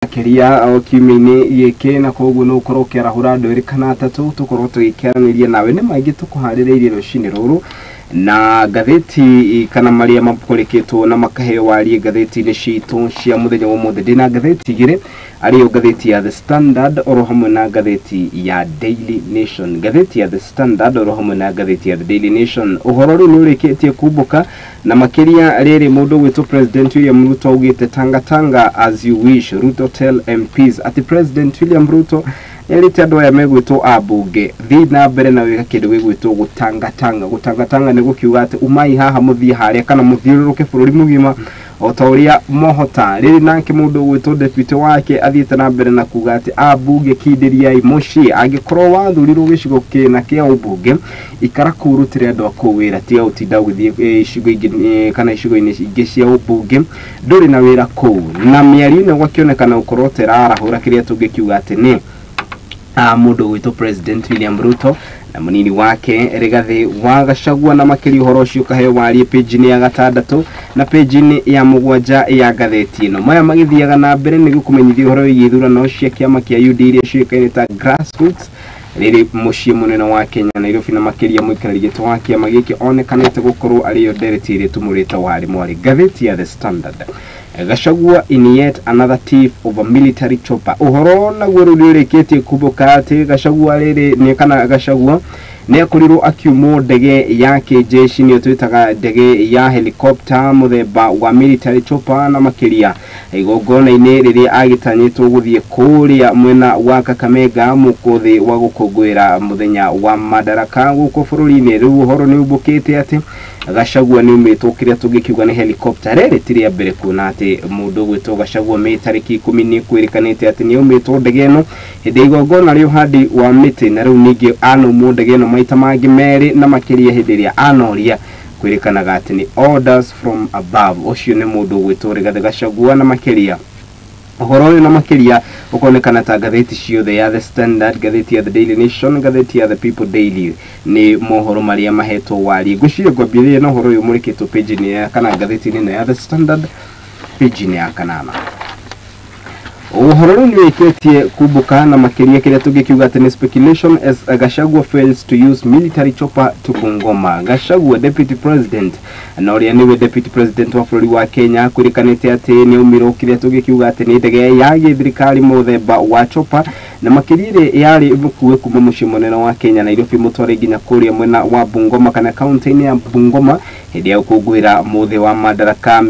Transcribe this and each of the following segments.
Makĩria o kiumia-inĩ gĩkĩ, na koguo no ũkorwo ũkĩarahũra andũ erĩ kana atatũ tũkorwo tũgĩkĩaranĩria nawe. Nĩ maingĩ tũkũharĩrĩirie rũcinĩ rũrũ na ngathĩti kana marĩa makũrĩkĩtwo na makaheo warie ngathĩti-inĩ citũ cia mũthenya wa ũmũthĩ. Ndĩna ngathĩti igĩrĩ, arĩyo ngathĩti ya The Standard oro hamwe na ngathĩti ya Daily Nation. Ngathĩti ya The Standard oro hamwe na ngathĩti ya The Daily Nation, ũhoro rĩu nĩ ũrĩkĩtie kumbũka na makĩria rĩrĩ mũndũ ũgwĩtwo President William Ruto augĩte, "Tanga tanga as you wish," Ruto tell MPs. Atĩ President William Ruto erĩte andũ aya megwĩtwo ambunge, thiĩ na mbere na wĩka kĩndũ gĩgwĩtwo gũtangatanga. Gũtangatanga nĩ gũkiuga atĩ umai haha mũthiĩ harĩa kana mũthiũrũrũke bũrũri mũgima o ta ũrĩa mohota. Rĩrĩ nake mũndũ ũgwĩtwo deputy wake athiĩte na mbere na kuga atĩ ambunge, kindĩriai mũciĩ. Angĩkorwo wathurirwo gĩcigo kĩna kĩa ũmbunge, ikara kũu, rutĩre andũ a kũu wĩra, tiga gũtinda ũgĩthiĩ icigo ingĩ kana icigo-inĩ ingĩ cia ũmbunge, ndũrĩ na wĩra kũu. Na mĩario ĩno gwakĩonekana gũkorwo ta ĩrarahũra kĩrĩa tũngĩkiuga atĩ nĩ mũndũ ũgwĩtwo President William Ruto na mũnini wake Rigathĩ wa Gachagua. Na makĩria ũhoro ũcio ũkaheo warie page-inĩ ya 6 na page-inĩ ya 7 ya ngathĩti ĩno. Maya magĩthiaga na mbere nĩ gũkũmenyithia ũhoro wĩgiĩ ithurano cia kĩama kĩa UDA iria ciũĩkaine ta grassroots rĩrĩ mũciĩ mũnene wa Kenya, Nairobi, na makĩria mũikarĩri gĩtĩ wa kĩama gĩkĩ onekanĩte gũkorwo arĩyo ndereti ĩrĩa ĩtumũrĩte warĩ mwarĩ. Ngathĩti ya The Standard, Gachagua in yet another tiff over military chopper. Ũhoro naguo rĩu nĩ ũrĩkĩtie kumbũka atĩ Gachagua rĩrĩ nĩ kana Gachagua nĩ akorirwo akiumwo ndege ya kĩjeshi, nĩyo twĩtaga ndege ya helicopter mũthemba wa military chopper, na makĩria igongona-inĩ rĩrĩa agĩtanyĩtwo gũthiĩ kũrĩa mwena wa Kakamega mũkũthĩ wa gũkũngũĩra mũthenya wa Madaraka gũkũ bũrũri-inĩ. Rĩu ũhoro nĩ umbũkĩte atĩ Gachagua nĩ umĩtwo kĩrĩa tũngĩkiuga nĩ helicopter. Rĩrĩ ti rĩa mbere kuona atĩ mũndũ ũgwĩtwo Gachagua Mĩĩ tarĩki 10 nĩ kwĩrĩkanĩte atĩ nĩ aumĩtwo ndege ĩno hĩndĩ ya igongona rĩa ũhandi wa mĩtĩ, na rĩu ningĩ anaumwo ndege ĩno maita mangĩ merĩ, na makĩria hĩndĩ ĩrĩa anoria kwĩrĩkanaga atĩ nĩ orders from above. Ũcio nĩ mũndũ ũgwĩtwo Rigathĩ Gachagua, na makĩria ũhoro ũyũ na makĩria ũkonekana ta ngathĩti ciothe ya The Standard, ngathĩti ya The Daily Nation, ngathĩti ya The People Daily, nĩ mohoro marĩa mahetwo warie. Ngwĩciria ngwambĩrĩria na ũhoro ũyũ mũrĩkĩtwo page-inĩ ya kana ngathĩti-inĩ ĩno ya The Standard, page-inĩ ya 8. Ũhoro rĩu nĩ wĩkĩtie kumbũka na makĩria kĩrĩa tũngĩkiuga atĩ nĩ speculation as Gachagua fails to use military chopper to Bungoma. Gachagua, deputy president na ũrĩa nĩwe deputy president wa bũrũri wa Kenya, kwĩrĩkanĩte atĩ nĩ aumirwo kĩrĩa tũngĩkiuga atĩ nĩ ndege ya gĩthirikari mũthemba wa chopper, na makĩria ĩrĩa yarĩ mũkuwe kuma mũciĩ mũnene wa Kenya, Nairobi, mũtware nginya kũrĩa mwena wa Bungoma kana kaunti-inĩ ya Bungoma hĩndĩ ya gũkũngũĩra mũthĩ wa Madaraka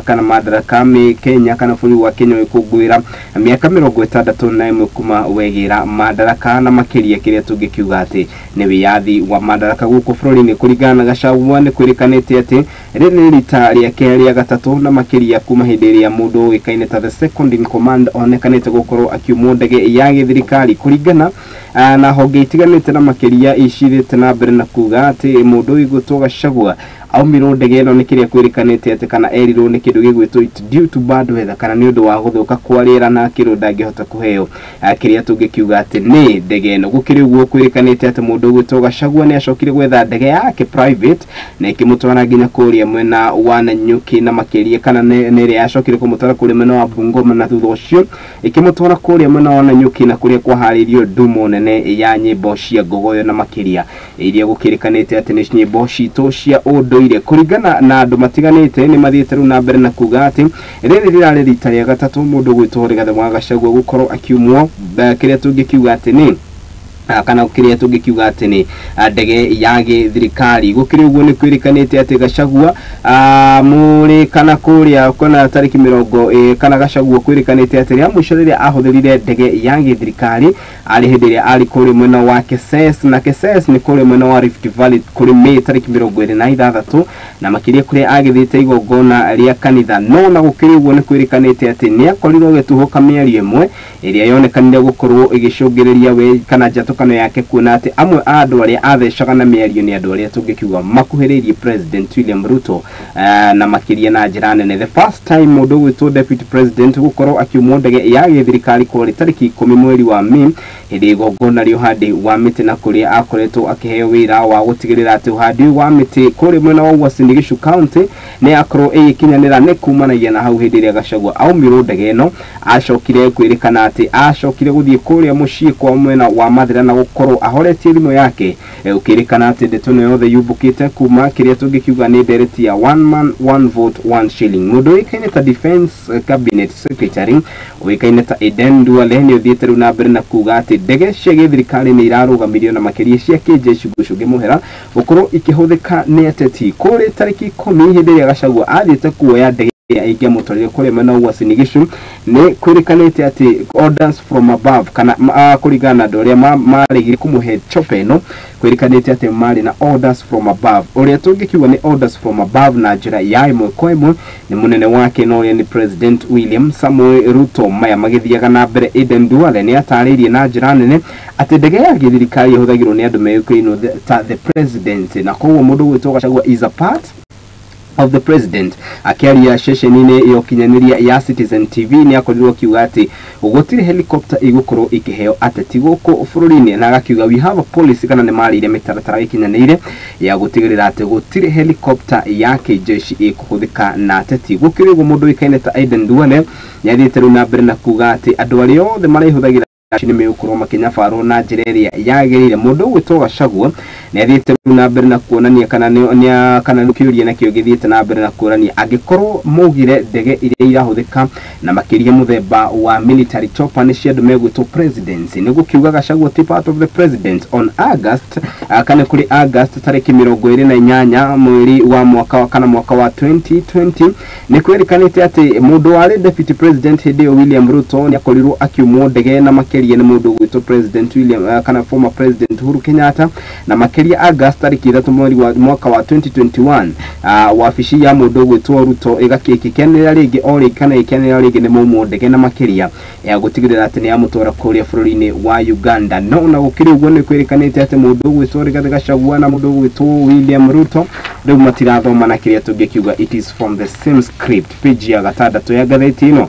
kana Madaraka Kenya kana bũrũri wa Kenya ũgĩkũngũĩra mĩaka 61 kuma wegĩra madaraka, na makĩria kĩrĩa tũngĩkiuga atĩ nĩ wĩyathi wa madaraka gũkũ bũrũri-inĩ. Kũringana na Gachagua, nĩ kwĩrĩkanĩte atĩ rĩrĩ nĩ rita rĩake rĩa gatatũ, na makĩria kuma hĩndĩ ĩrĩa mũndũ ũĩkaine ta the second in command onekanĩte gũkorwo akiumwo ndege ya gĩthirikari. Kũringana na honge itiganĩte na makĩria icirĩte na mbere na kuga atĩ mũndũ ũgwĩtwo Gachagua aumirwo ndege ĩno nĩ kĩrĩa kwĩrĩkanĩte atĩ kana erirwo nĩ kĩndũ gĩgwĩtwo it due to bad weather, kana nĩ ũndũ wa gũthũka kwa rĩera, na akĩrwo ndangĩhota kũheo kĩrĩa tũngĩkiuga atĩ nĩ ndege ĩno. Gũkĩrĩ ũguo, kwĩrĩkanĩte atĩ mũndũ ũgwĩtwo Gachagua nĩ acokire gwetha ndege yake private na ĩkĩmũtwara nginya kũrĩa mwena wa Nanyuki, na makĩria kana nĩ ĩrĩa yacokire kũmũtwara kũrĩa mwena wa Bungoma, na thutha ũcio ĩkĩmũtwara kũrĩa mwena wa Nanyuki, na kũrĩa kwaharĩirio ndumo nene ya nyĩmbo cia ngogoyo, na makĩria iria gũkĩrĩkanĩte atĩ nĩ nyĩmbo citũ cia ũndũire. Kũringana na andũ matiganĩte, nĩ mathiĩte rĩu na mbere na kuga atĩ rĩrĩ rĩrarĩ rita rĩa gatatũ mũndũ ũgwĩtwo Rigathĩ wa Gachagua gũkorwo akiumwo kĩrĩa tũngĩkiuga atĩ nĩ kana kĩrĩa tũngĩkiuga atĩ nĩ ndege ya gĩthirikari. Gũkĩrĩ ũguo, nĩ kwĩrĩkanĩte atĩ Gachagua mũrĩ kana kũrĩa kana tarĩki mĩrongo kana Gachagua kwĩrĩkanĩte atĩ rĩa mũico rĩrĩa ahũthĩrire ndege ya gĩthirikari arĩ hĩndĩ ĩrĩa arĩ kũrĩa mwena wa Keses, na Keses nĩ kũrĩa mwena wa Rift Valley, kũrĩ Mĩĩ tarĩki 26, na makĩria kũrĩa agĩthiĩte igongona rĩa kanitha. No na gũkĩrĩ ũguo, nĩ kwĩrĩkanĩte atĩ nĩ akorirwo agĩtuhũka mĩario ĩmwe ĩrĩa yonekanire gũkorwo ĩgĩcũngĩrĩria we kana njatũkano. njatũkano yake kuona atĩ amwe a andũ arĩa athecaga na mĩario nĩ andũ arĩa tũngĩkiuga makuhĩrĩirie President William Ruto, na makĩria na njĩra nene. The first time mũndũ ũgwĩtwo Deputy President gũkorwo akiumwo ndege ya gĩthirikari kwarĩ tarĩki 10 mweri wa Mĩĩ, hĩndĩ igongona rĩa ũhandi wa mĩtĩ, na kũrĩa akoretwo akĩheo wĩra wa gũtigĩrĩra atĩ ũhandi wa mĩtĩ kũrĩa mwena wa Uasin Gishu County nĩ akorwo ĩgĩkinyanĩra. Nĩ kumanagia na hau hĩndĩ ĩrĩa Gachagua aumirwo ndege ĩno, acokire kwĩrĩkana atĩ acokire gũthiĩ kũrĩa mũciĩ kwa mwena wa Mathĩra na gũkorwo ahoretie thimũ yake. Ũkĩrĩkana atĩ ndeto ĩno yothe yumbũkĩte kuma kĩrĩa tũngĩkiuga nĩ ndereti ya one man, one vote, one shilling. Mũndũ ũĩkaine ta Defense Cabinet Secretary ũĩkaine ta Aden Duale nĩ ũthiĩte rĩu na mbere na kuga atĩ ndege cia gĩthirikari nĩ irarũgamirio, na makĩria cia kĩnjeshi gũcũngĩ mũhera gũkorwo ikĩhũthĩka nĩ ateti. Kũrĩ tarĩki 10 hĩndĩ ĩrĩa Gachagua athiĩte kuoya ndege ĩrĩa ĩngĩamũtwarire kũrĩa mwena wa Uasin Gishu, nĩ kwĩrĩkanĩte atĩ orders from above, kana kũringana na andũ arĩa maregire kũmũhe chope ĩno, kwĩrĩkanĩte atĩ marĩ na orders from above. Ũrĩa tũngĩkiuga nĩ orders from above na njĩra ya ĩmwe kwa ĩmwe nĩ mũnene wake, na ũrĩa nĩ President William Samoei Ruto. Maya magĩthiaga na mbere, Aden Duale nĩ atarĩirie na njĩra nene atĩ ndege ya gĩthirikari ĩhũthagĩrwo nĩ andũ meyũkainwo ta the president, na koguo mũndũ ũgwĩtwo Gachagua is a part of the president. Akiaria ceceni-inĩ ya ũkinyanĩria ya Citizen TV, nĩ akorirwo akiuga atĩ gũtirĩ helicopter igũkorwo ikĩheo ateti gũkũ bũrũri-inĩ, na agakiuga we have a policy, kana nĩ marĩire mĩtaratara ĩkinyanĩire ya gũtigĩrĩra atĩ gũtirĩ helicopter ya kĩjeshi ĩkũhũthĩka na ateti. Gũkĩrĩ ũguo, mũndũ ũĩkaine ta Aden Duale nĩ athiĩte rĩu na mbere na kuga atĩ andũ arĩa othe marĩhũthagĩra nĩ megũkorwo makĩnyabarwo na njĩra ĩrĩa yagĩrĩire. Mũndũ ũgwĩtwo Gachagua nĩ athiĩte rĩu na mbere na kuonania kana nĩ kana kĩũria nakĩo gĩthiĩte na mbere na kuonania angĩkorwo maugire ndege iria irahũthĩka, na makĩria mũthemba wa military chopper, nĩ cia andũ megwĩtwo presidency, nĩ gũkiuga Gachagua ti part of the president. On August, kana kũrĩ August tarĩki 28 mweri wa mwaka kana mwaka wa 2020, nĩ kwĩrĩkanĩte atĩ mũndũ warĩ Deputy President hĩndĩ ĩyo, William Ruto, nĩ akorirwo akiumwo ndege, na makĩria nĩ mũndũ ũgwĩtwo President William, kana former President Uhuru Kenyatta. Na makĩria August tarĩki 3 mweri wa mwaka wa 2021, wabici ya mũndũ ũgwĩtwo Ruto ĩgakĩkenera rĩngĩ o rĩngĩ, kana ĩkenera rĩngĩ nĩ maumwo ndege, na makĩria ya gũtigĩrĩra atĩ nĩ yamũtwara kũrĩa bũrũri-inĩ wa Uganda. No na gũkĩrĩ ũguo, nĩ kwĩrĩkanĩte atĩ mũndũ ũgwĩtwo Rigathĩ Gachagua na mũndũ ũgwĩtwo William Ruto rĩu matirathoma na kĩrĩa tũngĩkiuga it is from the same script. Page ya 6 ya ngathĩti ĩno: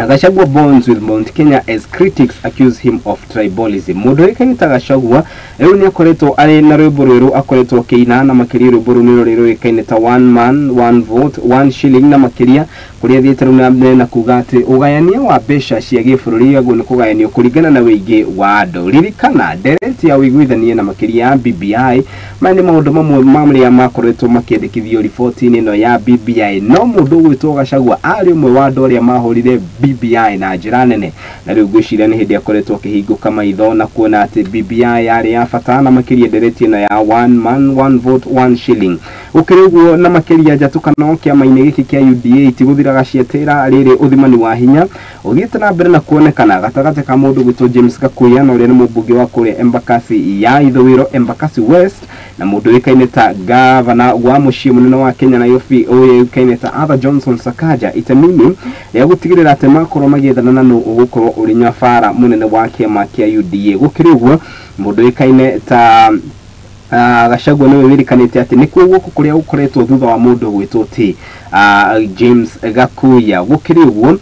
Gachagua bonds with Mount Kenya as critics accuse him of tribalism. Mũndũ ũĩkaine ta Gachagua rĩu nĩ akoretwo arĩ na rwĩmbo rwerũ akoretwo akĩina, na makĩria rwĩmbo rũu nĩ rũrĩa rũĩkaine ta one man, one vote, one shilling, na makĩria kũrĩa athiĩte rĩu na mbere na kuga atĩ ũgayania wa mbeca cia gĩbũrũri aguo nĩ kũgayanio kũringana na wĩingĩ wa andũ. Ririkana ndereti ya ũiguithania na makĩria ya BBI, maya nĩ maũndũ mamwe marĩa makoretwo makĩandĩkithio riboti-inĩ ĩno ya BBI. No mũndũ ũgwĩtwo Gachagua arĩ ũmwe wa andũ arĩa mahũrire BBI na njĩra nene, na rĩu ngwĩciria nĩ hĩndĩ akoretwo akĩhingũka maitho na kuona atĩ BBI yarĩ ya bata, na makĩria ndereti ĩno ya one man, one vote, one shilling. Gũkĩrĩ ũguo, na makĩria njatũkano kĩama-inĩ gĩkĩ kĩa UDA itigũthiraga cietĩra rĩrĩ ũthimani wa hinya ũthiĩte na mbere na kuonekana gatagatĩ ka mũndũ gwĩtwo James Gakuya, na ũrĩa nĩ mũmbunge wa kũrĩa Embakasi ya ithũĩro, Embakasi West, na mũndũ ũĩkaine ta gavana wa mũciĩ mũnene wa Kenya Nairobi, ũĩkaine ta Arthur Johnson Sakaja, itemi-inĩ rĩa gũtigĩrĩra atĩ makorwo magĩethana na nũ ũgũkorwo ũrĩ nyabara mũnene wa kĩama kĩa UDA. Gũkĩrĩ ũguo, mũndũ ũĩkaine ta Gachagua nĩwe wĩrĩkanĩte atĩ nĩkuo guoko kũrĩa gũkoretwo thutha wa mũndũ gwĩtwo ti James Gakuya. Gũkĩrĩ ũguo,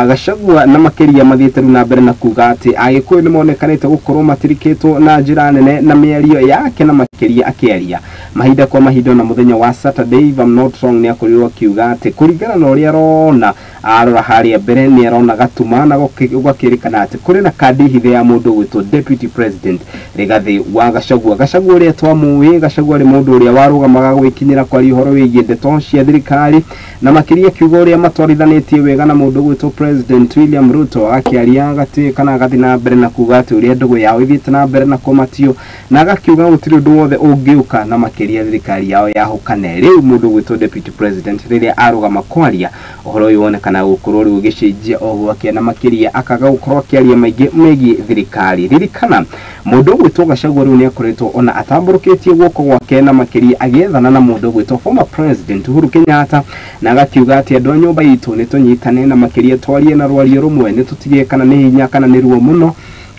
Gachagua na makĩria mathiĩte rĩu na mbere na kuga atĩ Agĩkũyũ nĩ monekanĩte gũkorwo matirikĩtwo na njĩra nene na mĩario yake, na makĩria akĩaria mahinda kwa mahinda. Na mũthenya wa Saturday, if I'm not wrong, nĩ akorirwo akiuga atĩ kũringana na ũrĩa arona, arora harĩa mbere nĩ arona gatuma, na gũgakĩrĩkana atĩ kũrĩ na kandi hithe ya mũndũ gwĩtwo Deputy President Rigathĩ wa Gachagua. Gachagua ũrĩa twamũĩ, Gachagua arĩ mũndũ ũrĩa warũgamaga gwĩkinyĩra kwaria ũhoro wĩgiĩ ndeto cia thirikari, na makĩria akiuga ũrĩa matwarithanĩtie wega na mũndũ gwĩtwo President William Ruto. Akĩaria agatĩ kana agathiĩ na mbere na kuga atĩ ũrĩa ndũgũ yao ĩthiĩte na mbere na kũmatio, na agakiuga gũtirĩ ũndũ wothe ũngĩũka na makĩria thirikari yao yahũkane. Rĩu mũndũ gwĩtwo Deputy President rĩrĩa arũgama kwaria ũhoro ũyũ, wonekana gũkorwo rĩu ũgĩcenjia o gwake, na makĩria akaga gũkorwo akĩaria maingĩ megiĩ thirikari. Ririkana mũndũ ũgwĩtwo Gachagua rĩu nĩ akoretwo ona atambũrũkĩtie guoko gwake, na makĩria agĩethana na mũndũ ũgwĩtwo former President Uhuru Kenyatta, na agakiuga atĩ andũ a nyũmba itũ nĩ tũnyitane, na makĩria twarie na rwario rũmwe, nĩ tũtige kana nĩ hinya kana nĩ ruo mũno.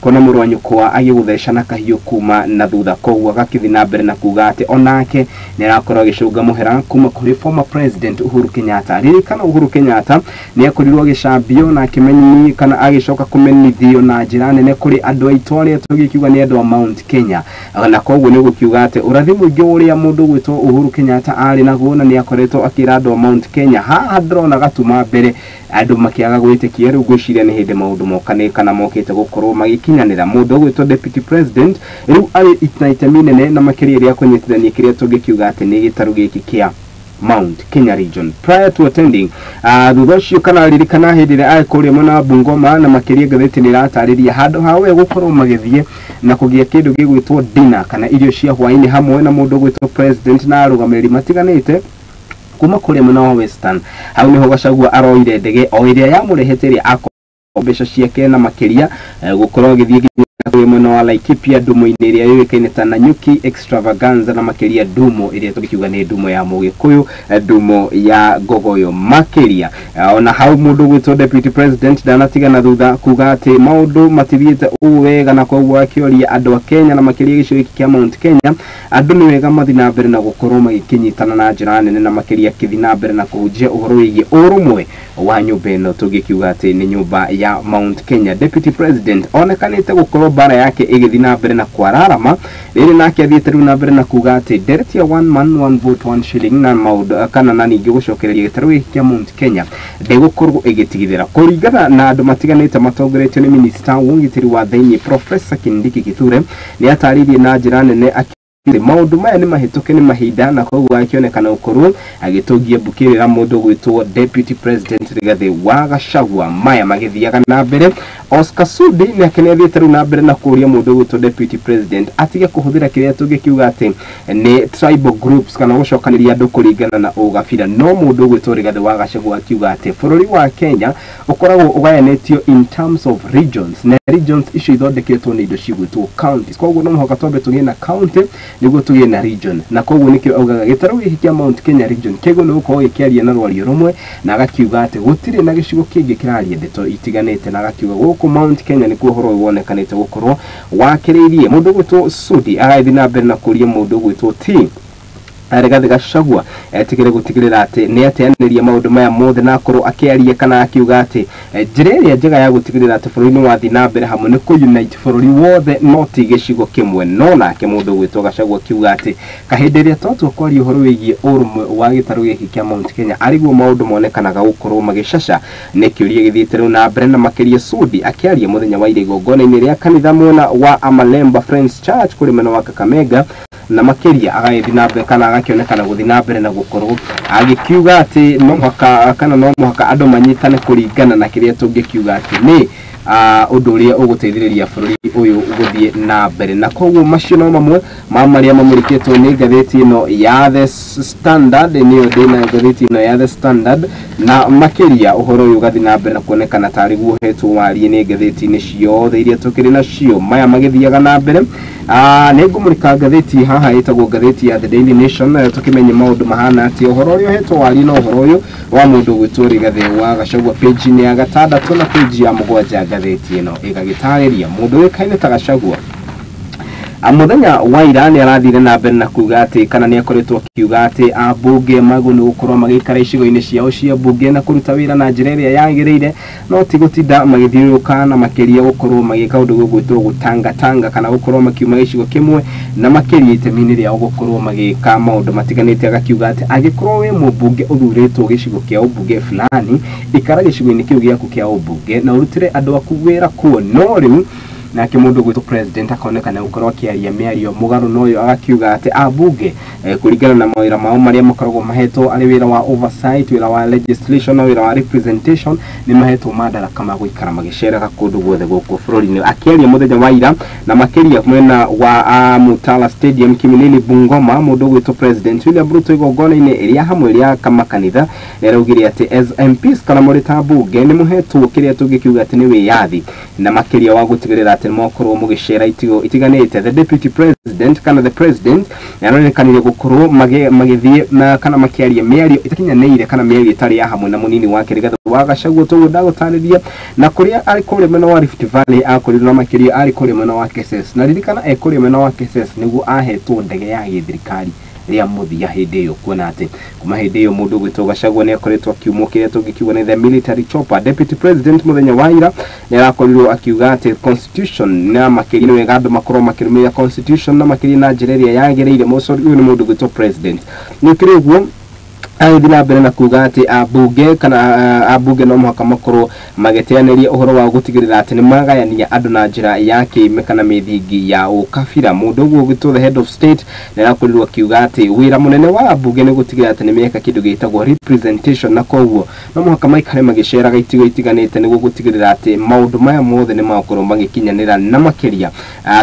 Kuona mũrũ wa nyũkwa agĩgũtheca na kahiũ kuma na thutha. Koguo agakĩthiĩ na mbere na kuga atĩ onake nĩ arakorwo agĩcũnga mũhera kuma kũrĩ former president Uhuru Kenyatta. Ririkana Uhuru Kenyatta nĩ akorirwo agĩcambio na akĩmenyithio kana agĩcoka kũmenithio na njĩra nene kũrĩ andũ aitũ arĩa tũgĩkiuga nĩ andũ a Mount Kenya, na koguo nĩ gũkiuga atĩ ũrathi mũingĩ ũrĩa mũndũ gwĩtwo Uhuru Kenyatta arĩ naguo na nĩ akoretwo akĩra andũ a Mount Kenya. Haha ndĩrona gatuma mbere andũ makĩaga gwĩtĩkia. Rĩu ngwĩciria nĩ hĩndĩ maũndũ mokane kana mokĩte gũkorwo magĩkinyanĩra. Mũndũ ũgwĩtwo deputy president rĩu arĩ na itemi nene na makĩria rĩa kũnyitithania kĩrĩa tũngĩkiuga atĩ nĩ gĩtarũ gĩkĩ kĩa Mount Kenya region. Prior to attending, thutha ũcio kana ririkana hĩndĩ ĩrĩa arĩ kũrĩa mwena wa Bungoma, na makĩria ngathĩti nĩ ĩratarĩria handũ ha we gũkorwo magĩthiĩ na kũgĩa kĩndũ gĩgwĩtwo dinner kana irio cia hwaĩ-inĩ hamwe na mũndũ ũgwĩtwo president na arũgamĩrĩri matiganĩte kuma kũrĩa mwena wa Western, hau nĩho Gachagua aroire ndege o ĩrĩa yamũrehete ĩrĩa ako mbeca ciake na makĩria gũkorwo agĩthiĩ nginya kũrĩa mwena wa Laikipia ndumo-inĩ ĩrĩa yũĩkaine ta Nanyuki Extravaganza, na makĩria ndumo ĩrĩa tũngĩkiuga nĩ ndumo ya Mũgĩkũyũ, ndumo ya Ngogoyo makĩria. Ona hau mũndũ ũgwĩtwo deputy president ndanatigana thutha kuga atĩ maũndũ matithiĩte ũũ wega, na koguo akĩoria andũ a Kenya na makĩria gĩcigo gĩkĩ kĩa Mount Kenya andũ nĩ wega mathiĩ na mbere na gũkorwo magĩkĩnyitana na njĩra nene, na makĩria akĩthiĩ na mbere na kũhunjia ũhoro wĩgiĩ ũrũmwe wa nyũmba ĩno tũngĩkiuga atĩ nĩ nyũmba ya Mount Kenya. Deputy president onekanĩte gũkorwo mbara yake ĩgĩthiĩ na mbere na kwararama rĩrĩ, nake athiĩte rĩu na mbere na kuga atĩ ndereti ya one man one vote one shilling na maũndũ kana na ningĩ gũcokereria gĩtarũ gĩkĩ kĩa Mount Kenya ndĩgũkorwo ĩgĩtigithĩra. Kũringana na andũ matiganĩte matongoretio nĩ minista wa ũgitĩri wa thĩinĩ Professor Kindiki Kithure, nĩ atarĩirie na njĩra nene maũndũ maya nĩ mahĩtũke nĩ mahinda, na koguo akĩonekana gũkorwo agĩtũngia mbũkĩrĩra mũndũ gwĩtwo deputy president Rigathi wa Gachagua. Maya magĩthiaga na mbere, Oscar Sudi nĩake nĩathiĩte rĩu na mbere na kũũria mũndũ gwĩtwo deputy president atige kũhũthĩra kĩrĩa tũngĩkiuga atĩ nĩ tribal groups kana gũcokanĩria andũ kũringana na ũgabira. No mũndũ gwĩtwo Rigathi wa Gachagua akiuga atĩ bũrũri wa Kenya ũkoragwo ũgayanĩtio in terms of regions, na regions icio ithondeketwo nĩ indo cigwĩtwo counties. Koguo no mũhaka twambe tũgĩe na county nĩguo tũgĩe na region, na koguo nĩkĩo augaga gĩtarũ gĩkĩ kĩa Mount Kenya region kĩguo nĩ gũkorwo gĩkĩaria na rwario rũmwe, na agakiuga atĩ gũtirĩ na gĩcigo kĩngĩ kĩraria ndeto itiganĩte, na agakiuga gũkũ Mount Kenya nĩkuo ũhoro ũyũ wonekanĩte gũkorwo wakĩrĩirie. Mũndũ ũgwĩtwo Sudi agathiĩ na mbere na kũria mũndũ ũgwĩtwo T Rigathi Gachagua etigĩre gũtigĩrĩra atĩ nĩ ateanĩria maũndũ maya mothe, na akorwo akĩaria kana akiuga atĩ njĩra ĩrĩa njega ya gũtigĩrĩra atĩ bũrũri nĩ wathiĩ na mbere hamwe nĩ kũ-unite bũrũri wothe no ti gĩcigo kĩmwe. No nake mũndũ ũgwĩtwo Gachagua akiuga atĩ kahĩndĩ ĩrĩa twatua kwaria ũhoro wĩgiĩ ũrũmwe wa gĩtarũ gĩkĩ kĩa Mount Kenya arĩguo maũndũ monekanaga gũkorwo magĩcaca. Nĩ kĩũria gĩthiĩte rĩu na mbere, na makĩria Sudi akĩaria mũthenya wa ira igongona-inĩ rĩa kanitha mwena wa Amalemba Friends Church kũrĩ mwena wa Kakamega, na makĩria agagĩthiĩ na mbere kana agakĩonekana gũthiĩ na mbere na gũkorwo agĩkiuga atĩ no mũhaka kana no mũhaka andũ manyitane kũringana na kĩrĩa tũngĩkiuga atĩ nĩ ũndũ ũrĩa ũgũteithĩrĩria bũrũri ũyũ gũthiĩ na mbere. Na koguo macio no mamwe ma marĩa mamũrĩkĩtwo nĩ ngathĩti ĩno ya The Standard, nĩyo ndĩnayo ngathĩti ĩno ya The Standard, na makĩria ũhoro ũyũ ũgathiĩ na mbere na kuonekana tarĩ guo ũhetwo warie nĩ ngathĩti-inĩ ciothe iria tũkĩrĩ nacio. Maya magĩthiaga na mbere, nĩ ngũmũrĩka ngathĩti haha ĩtagwo ngathĩti ya The Daily Nation, nayo tũkĩmenye maũndũ mahana atĩa. Ũhoro ũrĩa ũhetwo warie no ũhoro ũyũ wa mũndũ ũgwĩtwo Rigathi wa Gachagua, page-inĩ ya 6 na page ya 7 ngathĩti ĩno ĩgagĩtarĩria mũndũ ũĩkaine ta Gachagua mũthenya wa ira nĩ arathire na mbere na kuga atĩ kana nĩ akoretwo akiuga atĩ ambunge magwo nĩ gũkorwo magĩikara icigo-inĩ ciao cia mbunge na kũruta wĩra na njĩra ĩrĩa yagĩrĩire, no ti gũtinda magĩthiũrũrũka na makĩria gũkorwo magĩka ũndũ gũgwĩtwo gũtangatanga kana gũkorwo makiuma gĩcigo kĩmwe, na makĩria itemi-inĩ rĩao gũkorwo magĩka maũndũ matiganĩte. Agakiuga atĩ angĩkorwo wĩ mũmbunge ũthurĩtwo gĩcigo kĩa ũmbunge fulani, ikara gĩcigo-inĩ kĩu gĩaku kĩa ũmbunge na ũrutĩre andũ aku wĩra kuo. No rĩu nake mũndũ gwĩtwo president akonekana gũkorwo akĩaria mĩario mũgarũ na ũyũ, agakiuga atĩ ambunge kũringana na mawĩra mao marĩa makoragwo mahetwo arĩ wĩra wa oversight, wĩra wa legislation na wĩra wa representation, nĩ mahetwo madaraka ma gũikara magĩceraga kũndũ guothe gũkũ bũrũri-inĩ. Akĩaria mũthenya wa ira na makĩria mwena wa Mutala Stadium Kimilili Bungoma, mũndũ ũgwĩtwo president William Ruto igongona-inĩ rĩa hamwe rĩa kamakanitha nĩaraugire atĩ as MPs kana mũrĩ ta mbunge nĩ mũhetwo kĩrĩa tũngĩkiuga atĩ nĩ wĩyathi na makĩria wa gũtigĩrĩra atĩ atĩ nĩmakorwo mũgĩcera itigo itiganĩte. The deputy president kana the president nĩaronekanire gũkorwo magĩthiĩ na kana makĩaria mĩario ĩtakinyanĩire kana mĩario ĩtarĩ ya hamwe na mũnini wake Rigathĩ wa Gachagua. Toguo ndagũtarĩria na kũrĩa arĩ kũrĩa mwena wa Rift Valley akorirwo na makĩria arĩ kũrĩa mwena wa Keses, na ririkana e kũrĩa mwena wa Keses nĩguo ahetwo ndege ya gĩthirikari rĩa mũthia hĩndĩ ĩyo, kuona atĩ kuma hĩndĩ ĩyo mũndũ ũgwĩtwo Gachagua nĩ akoretwo akiumwo kĩrĩa tũngĩkiuga nĩ the military chopper. Deputy president mũthenya wa ira nĩ arakorirwo akiuga atĩ constitution na makĩria nĩ wega andũ makorwo makĩrũmĩrĩra constitution na makĩria na njĩra ĩrĩa yagĩrĩire. Mũcori ũyũ nĩ mũndũ ũgwĩtwo president nĩ ũkĩrĩ ũguo agĩthiĩ na mbere na kuga atĩ ambunge kana ambunge no mũhaka makorwo magĩteanĩria ũhoro wa gũtigĩrĩra atĩ nĩ magayania andũ na njĩra ya kĩime kana mĩthingi ya ũkabira. Mũndũ ũguo ũgwĩtwo the head of state nĩ arakorirwo akiuga atĩ wĩra mũnene wa ambunge nĩ gũtigĩrĩra atĩ nĩ meka kĩndũ gĩtagwo representation, na koguo no mũhaka maikare magĩceraga itigo itiganĩte nĩguo gũtigĩrĩra atĩ maũndũ maya mothe nĩ makorwo magĩkinyanĩra. Na makĩria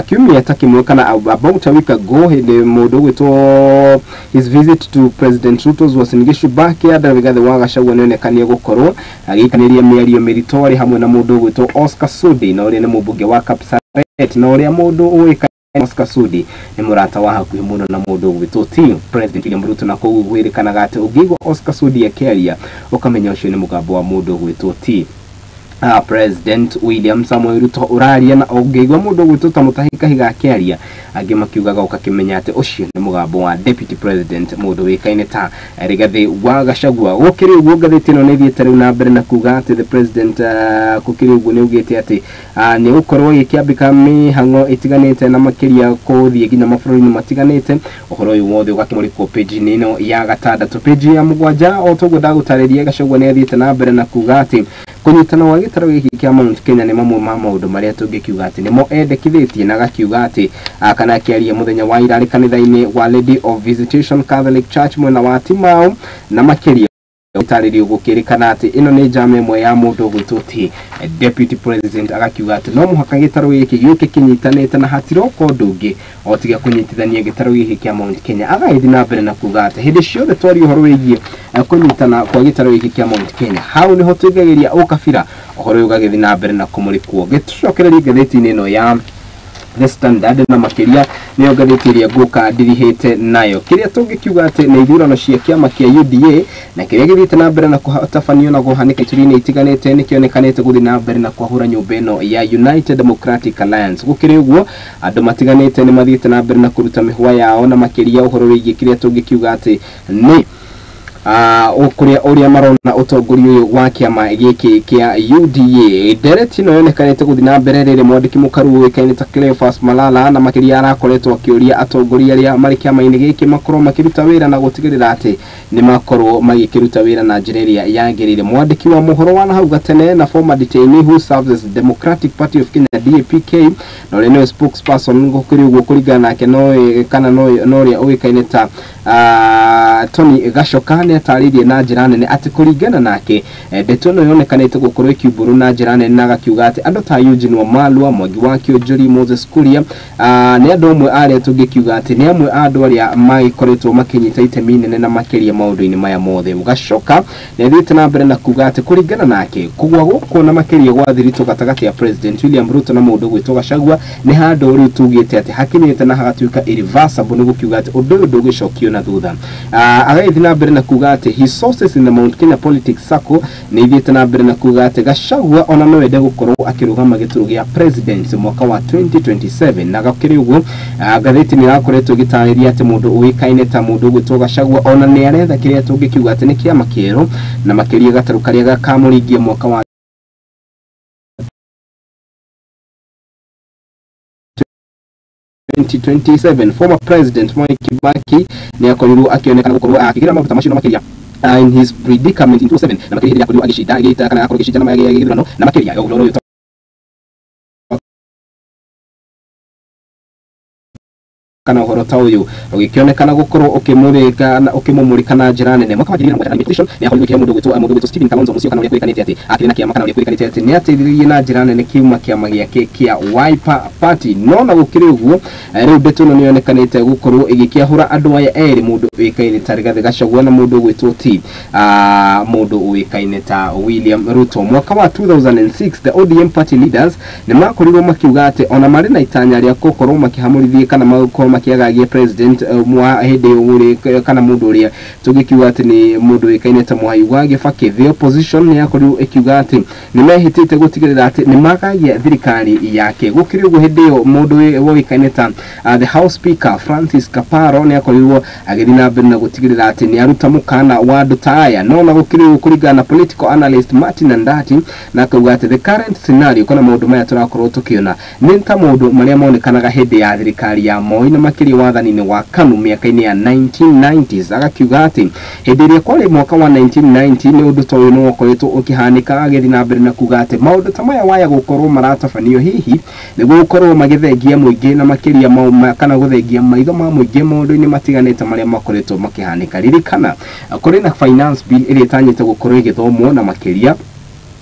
kiumia ta kĩmwe kana about a week ago, hĩndĩ mũndũ ũgwĩtwo his visit to President Ruto's Uasin Gishu backyard, Rigathĩ wa Gachagua nĩonekanie gũkorwo agĩikanĩria mĩario mĩritũ arĩ hamwe na mũndũ ũgwĩtwo Oscar Sudi, na ũrĩa nĩ mũmbunge wa Kapsaret, na ũrĩa mũndũ ũĩkaine Oscar Sudi nĩ mũrata wa hakuhĩ mũno na mũndũ ũgwĩtwo ti President William Ruto, na koguo gwĩrĩkanaga atĩ ũngĩigua Oscar Sudi akĩaria ũkamenya ũcio nĩ mũgambo wa mũndũ ũgwĩtwo ti President William Samoei Ruto ũraria, na ũngĩigua mũndũ ũgwĩtwo ta Mutahi Kahiga akĩaria angĩ makiugaga ũkakĩmenya atĩ ũcio nĩ mũgambo wa Deputy President mũndũ wĩkaine ta Rigathĩ wa Gachagua. Gũkĩrĩ ũguo ngathĩti ĩno nĩ ĩthiĩte rĩu na mbere na kuga atĩ the president gũkĩrĩ ũguo nĩ augĩte atĩ nĩ gũkorwo gĩkĩambĩka mĩhang'o ĩtiganĩte na makĩria kũthiĩ nginya mabũrũri-inĩ matiganĩte. Ũhoro ũyũ wothe ũgakĩmũrĩkwo page-inĩ ĩno ya gatandatũ, page ya mũgwanja. O toguo ndagũtarĩria, Gachagua nĩ athiĩte na mbere na kuga atĩ kũnyitana gwa gĩtarũ gĩkĩ kĩa Mount Kenya nĩ mamwe ma maũndũ marĩa tũngĩkiuga atĩ nĩmo endekithĩtie, na agakiuga atĩ kana akĩaria mũthenya wa ira arĩ kanitha-inĩ wa Lady of Visitation Catholic Church mwena wa Timau, na makĩria itarĩrio gũkĩrĩkana atĩ ĩno nĩ njama ĩmwe ya mũndũ ũgwĩtwo ti Deputy President, agakiuga atĩ no mũhaka gĩtarũ gĩkĩ gĩũke kĩnyitanĩte na hatiroka ũndũ ũngĩ o tiga kũnyitithania gĩtarũ gĩkĩ kĩa Mount Kenya. Agagĩthiĩ na mbere na kuga atĩ hĩndĩ ciothe twaria ũhoro wĩgiĩ kũnyitana kwa gĩtarũ gĩkĩ kĩa Mount Kenya, hau nĩho tũingagĩria ũkabira. Ũhoro ũyũ ũgagĩthiĩ na mbere na kũmũrĩkwo. Gĩtũcokererie ngathĩti-inĩ ĩno ya The Standard, na makĩria nĩyo ngathĩti ĩrĩa ngũka ndirihĩte nayo. Kĩrĩa tũngĩkiuga atĩ nĩ ithurano cia kĩama kĩa UDA na kĩrĩa gĩthiĩte na mbere na kũtabanio na kũhanĩka ituri-inĩ itiganĩte nĩkĩonekanĩte gũthiĩ na mbere na kwahũra nyũmba ĩno ya United Democratic Alliance. Gũkĩrĩ ũguo andũ matiganĩte nĩ mathiĩte na mbere na kũruta mĩhũa yao, na makĩria ũhoro wĩgiĩ kĩrĩa tũngĩkiuga atĩ nĩ kũrĩa ũrĩa marona ũtongoria ũyũ wa kĩama gĩkĩ kĩa UDA. Ndereti ĩno yonekanĩte gũthiĩ na mbere rĩrĩ mwandĩki mũkaru ũĩkaine ta Cleophas Malala, na makĩria arakoretwo akĩũria atongoria arĩa marĩ kĩama-inĩ gĩkĩ makorwo makĩruta wĩra na gũtigĩrĩra atĩ nĩ makorwo magĩkĩruta wĩra na njĩra ĩrĩa yagĩrĩire. Mwandĩki wa mohoro wa nahau gatene na former detainee who serves as Democratic Party of Kenya DAPK, na ũrĩa nĩwe spokesperson gũkĩrĩ ũguo kũringana nake no kana no ũrĩa ũĩkaine ta Tony Gachoka nĩ atarĩirie na njĩra nene atĩ kũringana nake ndeto ĩno yonekanĩte gũkorwo ĩkiumbũrwo na njĩra nene, na agakiuga atĩ andũ ta Eugene Wamalwa, Mwangi wa Kĩonjori, Moses Kuria nĩ andũ amwe arĩa tũngĩkiuga atĩ nĩ amwe a andũ arĩa magĩkoretwo makĩnyita itemi nene na makĩria maũndũ-inĩ maya mothe. Gachoka nĩ athiĩte na mbere na kuga atĩ kũringana nake kũgwa gũkũ na makĩria gwa thiritũ gatagatĩ ya President William Ruto na mũndũ ũgwĩtwo Gachagua nĩ handũ rĩu tugĩte atĩ hakinyĩte na hagatuĩka irreversible, nĩ gũkiuga atĩ ũndũ ũyũ ndũgĩcokio na thutha. Agagĩthiĩ na mbere na kuga atĩ his sources in the Mount Kenya Politics Circle nĩ ithiĩte na mbere na kuga atĩ Gachagua ona no ende gũkorwo akĩrũgama gĩturwa gĩa president mwaka wa 2027. Na gakĩrĩ ũguo ngathĩti nĩ ĩrakoretwo ĩgĩtarĩria atĩ mũndũ ũĩkaine ta mũndũ ũgwĩtwo Gachagua ona nĩ aretha kĩrĩa tũngĩkiuga atĩ nĩ kĩama kĩerũ, na makĩria gatarũ karĩa gakamũringia mwaka wa 2027. Former President Mwai Kibaki nĩ akorirwo akĩonekana gũkorwo akĩgĩra maguta macio na makĩria in his predicament in 2007, na makĩria hĩndĩ akorirwo agĩcinda agĩita kana akorwo agĩcindana gĩthurano, na makĩria ũhoro ũyũ Kana ũhoro ta ũyũ ũgĩkĩonekana gũkorwo ũkĩmũrĩka na ũkĩmũmũrĩka na njĩra nene. Mwaka wa 2007 nĩ akorirwo ĩkĩhe mũndũ ũgwĩtwo Stephen Kalonzo Musyoka, na ũrĩa kwĩrĩkanĩte atĩ akĩrĩ na kĩama, kana ũrĩa kwĩrĩkanĩte atĩ nĩ ateithĩrĩirie na njĩra nene kiuma kĩama gĩake kĩa Wiper Party. No na gũkĩrĩ ũguo, rĩu ndeto ĩno nĩ yonekanĩte gũkorwo ĩgĩkĩahũra andũ aya erĩ, mũndũ ũĩkaine ta Rigathĩ Gachagua na mũndũ ũgwĩtwo ti mũndũ ũĩkaine ta William Ruto. Mwaka wa 2006, the ODM party leaders nĩ makorirwo makiuga atĩ ona marĩ na itanya rĩa gũkorwo makĩhamũrithie kana makorwo makĩagagia president mwa hĩndĩ ĩyo kana mũndũ ũrĩa tũngĩkiuga atĩ nĩ mũndũ ũĩkaine ta Mwai wa Kibaki. The opposition nĩ yakorirwo ĩkiuga atĩ nĩ mehĩtĩte gũtigĩrĩra atĩ nĩ magagia thirikari yake. Gũkĩrĩ ũguo, hĩndĩ ĩyo mũndũ woĩkaine ta the House Speaker Francis Kaparo nĩ akorirwo agĩthiĩ na mbere na gũtigĩrĩra atĩ nĩ aruta mũkana wa andũ ta aya. No na gũkĩrĩ ũguo, kũringana na political analyst Martin Andati, na akauga atĩ the current scenario kana maũndũ maya tũrakorwo tũkĩona nĩ ta maũndũ marĩa monekanaga hĩndĩ ya thirikari ya Moi na makĩria wathani-inĩ wa KANU mĩaka-inĩ ya 1990s. Agakiuga atĩ hĩndĩ ĩrĩa kwarĩ mwaka wa 1990 nĩ ũndũ ta ũyũ nĩ wakoretwo ũkĩhanĩka. Agĩthiĩ na mbere na kuga atĩ maũndũ ta maya waya gũkorwo maratabanio hihi nĩguo gũkorwo magĩthengia mũingĩ na makĩria kana gũthengia maitho ma mũingĩ maũndũ-inĩ matiganĩte marĩa makoretwo makĩhanĩka. Ririkana kũrĩ na finance bill ĩrĩa ĩtanyĩte gũkorwo ĩgĩthomwo, na makĩria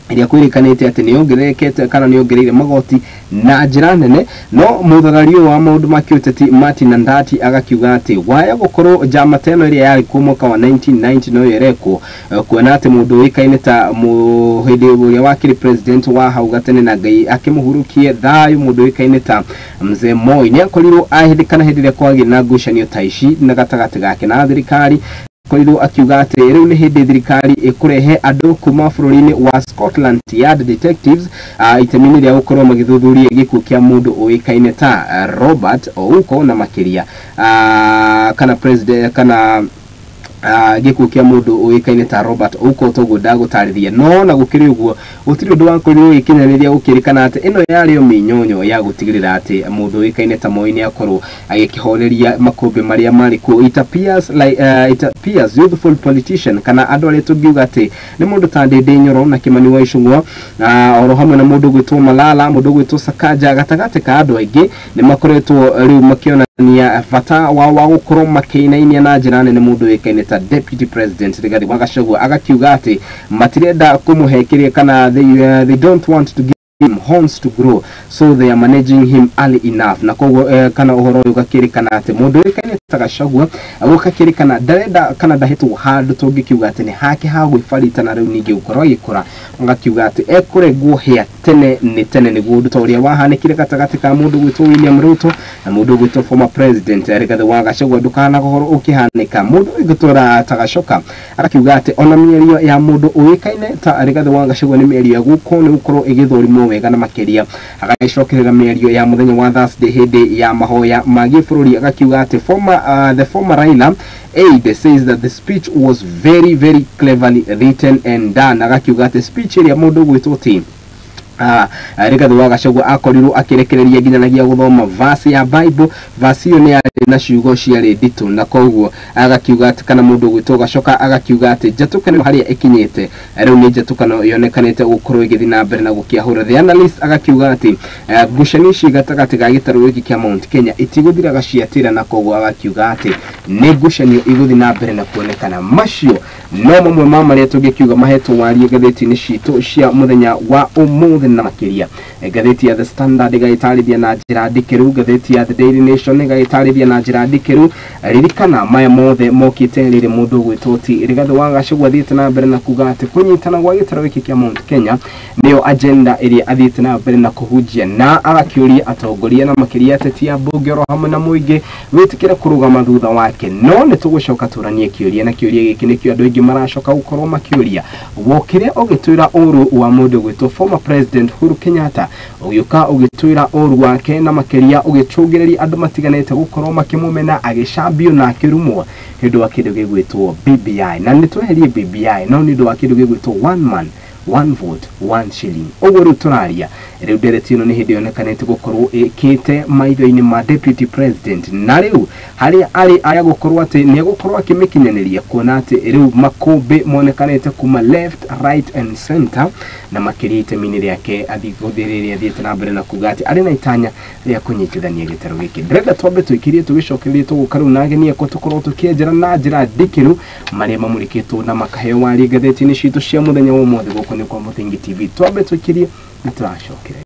ĩrĩa kwĩrĩkanĩte atĩ nĩ yongererekete kana nĩ yongereire magoti na njĩra nene. No mũtharari ũyũ wa maũndũ ma kĩũteti Martin Andati agakiuga atĩ waya gũkorwo njama ta ĩno ĩrĩa yarĩ kuo mwaka wa 1990 no ĩrekwo, kuona atĩ mũndũ ũĩkaine ta hĩndĩ ũrĩa wakĩrĩ president wa hau gatene, na Ngai akĩmũhurukie thayũ, mũndũ ũĩkaine ta Mzee Moi, nĩ akorirwo ahĩndĩ kana hĩndĩ ĩrĩa kwagĩa na ngucanio ta ici na gatagatĩ gake na thirikari, korirwo akiuga atĩ rĩu nĩ hĩndĩ thirikari ĩkũrehe andũ kuma bũrũri-inĩ wa Scotland Yard detectives itemi-inĩ rĩa gũkorwo magĩthuthuria gĩkuũ kĩa mũndũ ũĩkaine ta Robert Ouko, na makĩria kana president kana gĩkuũ kĩa mũndũ ũĩkaine ta Robert Ouko toguo ndagũtarĩria. No na gũkĩrĩ ũguo, gũtirĩ ũndũ wakorirwo ũgĩkinyanĩria, gũkĩrĩkana atĩ ĩno yarĩ o mĩnyonyo ya gũtigĩrĩra atĩ mũndũ ũĩkaine ta Moi nĩ akorwo agĩkĩhoreria makũmbĩ marĩa marĩ kuo. It appears like, it appears youthful politician kana andũ arĩa tũngiuga atĩ nĩ mũndũ ta Ndindi Nyoro na Kimani wa Ichung'wa, oro hamwe na mũndũ ũgwĩtwo Malala, mũndũ ũgwĩtwo Sakaja, gatagatĩ ka andũ aingĩ, nĩ makoretwo rĩu makĩonania bata wa gũkorwo makĩinainia na njĩra nene mũndũ ũĩkaine ta Deputy President Rigathi wa Gachagua. Agakiuga atĩ matirenda kũmũhe kĩrĩa kana they don't want to give him horns to grow, so they are managing him early enough. Na koguo kana ũhoro ũyũ ũgakĩrĩkana atĩ mũndũ ũĩkaine ta Gachagua gũkakĩrĩkana ndarenda kana ndahetwo handũ tũngĩkiuga atĩ nĩ hake ha gwĩbarita, na rĩu ningĩ gũkorwo agĩkũra, agakiuga atĩ ekũrengwo hĩa tene nĩ tene, nĩguo ũndũ ta ũrĩa wahanĩkire gatagatĩ ka mũndũ gwĩtwo William Ruto na mũndũ gwĩtwo former president Rigathi wa Gachagua ndũkanakorwo ũkĩhanĩka. Mũndũ ũgĩtwara ta Gacoka agakiuga atĩ ona mĩario ya mũndũ ũĩkaine ta Rigathi wa Gachagua nĩ mĩario ya gũkũ nĩ gũkorwo ĩgĩthũrimwo wega, na makĩria agagĩcokerera mĩario ya mũthenya wa Thursday hĩndĩ ya mahoya ma gĩbũrũri. Agakiuga atĩ the former Raila aide says that the speech was very very cleverly written and done. Agakiuga atĩ speech ĩrĩa mũndũ ũgwĩtwo ti Rigathi wa Gachagua akorirwo akĩrekereria nginyanagia gũthoma verse ya Bible, verse ĩyo nĩ yarĩ na ciugo ciarĩ nditũ, na koguo agakiuga atĩ kana mũndũ ũgwĩtwo Gacoka agakiuga atĩ njatũkano harĩa ĩkinyĩte rĩu nĩ njatũkano yonekanĩte gũkorwo ĩgĩthiĩ na mbere na gũkĩahũra. The analyst agakiuga atĩ ngucanio ici gatagatĩ ga gĩtarũ gĩkĩ kĩa Mount Kenya itigũthiraga ciatĩra, na koguo agakiuga atĩ nĩ ngucanio igũthiĩ na mbere na kuonekana. Macio no mamwe ma marĩa tũngĩkiuga mahetwo warie ngathĩti-inĩ citũ cia mũthenya wa ũmũthĩ, na makĩria ngathĩti ya The Standard ĩgagĩtarĩria na njĩra ndikĩru, ngathĩti ya The Daily Nation ĩgagĩtarĩria na njĩra ndikĩru. Ririkana maya mothe mokĩte rĩrĩ mũndũ ũgwĩtwo ti Rigathĩ wa Gachagua athiĩte na mbere na kuga atĩ kũnyitana gwa gĩtarũ gĩkĩ kĩa Mount Kenya nĩyo agenda ĩrĩa athiĩte na mbere na kũhunjia, na agakĩũria atongoria na makĩria ateti a mbunge oro hamwe na mũingĩ wĩtĩkĩre kũrũgama thutha wake. No nĩ tũgũcoka tũranie kĩũria, na kĩũria gĩkĩ nĩkĩo andũ aingĩ maracoka gũkorwo makĩũria: wokĩre ũgĩtwĩra ũru wa mũndũ ũgwĩtwo former president Uhuru Kenyatta, ũgĩũka ũgĩtwĩra ũru wake, na makĩria ũgĩcũngĩrĩria andũ matiganĩte gũkorwo makĩmũmena, agĩcambio na akĩrumwo nĩ ũndũ wa kĩndũ gĩgwĩtwo BBI, na nĩ tweherie BBI, no nĩ ũndũ wa kĩndũ gĩgwĩtwo one man One vote one shilling. Ũguo rĩu tũraria rĩu ndereti ĩno nĩ hĩndĩ yonekanĩte gũkorwo ĩkĩte maitho-inĩ ma deputy president, na rĩu harĩa arĩ aya gũkorwo atĩ nĩ egũkorwo akĩmĩkinyanĩria, kuona atĩ rĩu makũmbĩ monekanĩte kuma left, right and center, na makĩria itemi-inĩ rĩake rĩrĩa athiĩte na mbere na kuga atĩ arĩ na itanya rĩa kũnyitithania gĩtarũ gĩkĩ. Ndĩrenda twambe tũikirie tũgĩcokererie tũgũka rĩu na ageni akwa tũkorwo tũkĩenjera na njĩra ndikĩru marĩa mamũrĩkĩtwo na makaheo warie ngathĩti-inĩ citũ cia mũthenya wa ũmũthĩ. Gũkũ nĩ kwa Mũthingi TV. Twambe tũikirie na tũracokereria.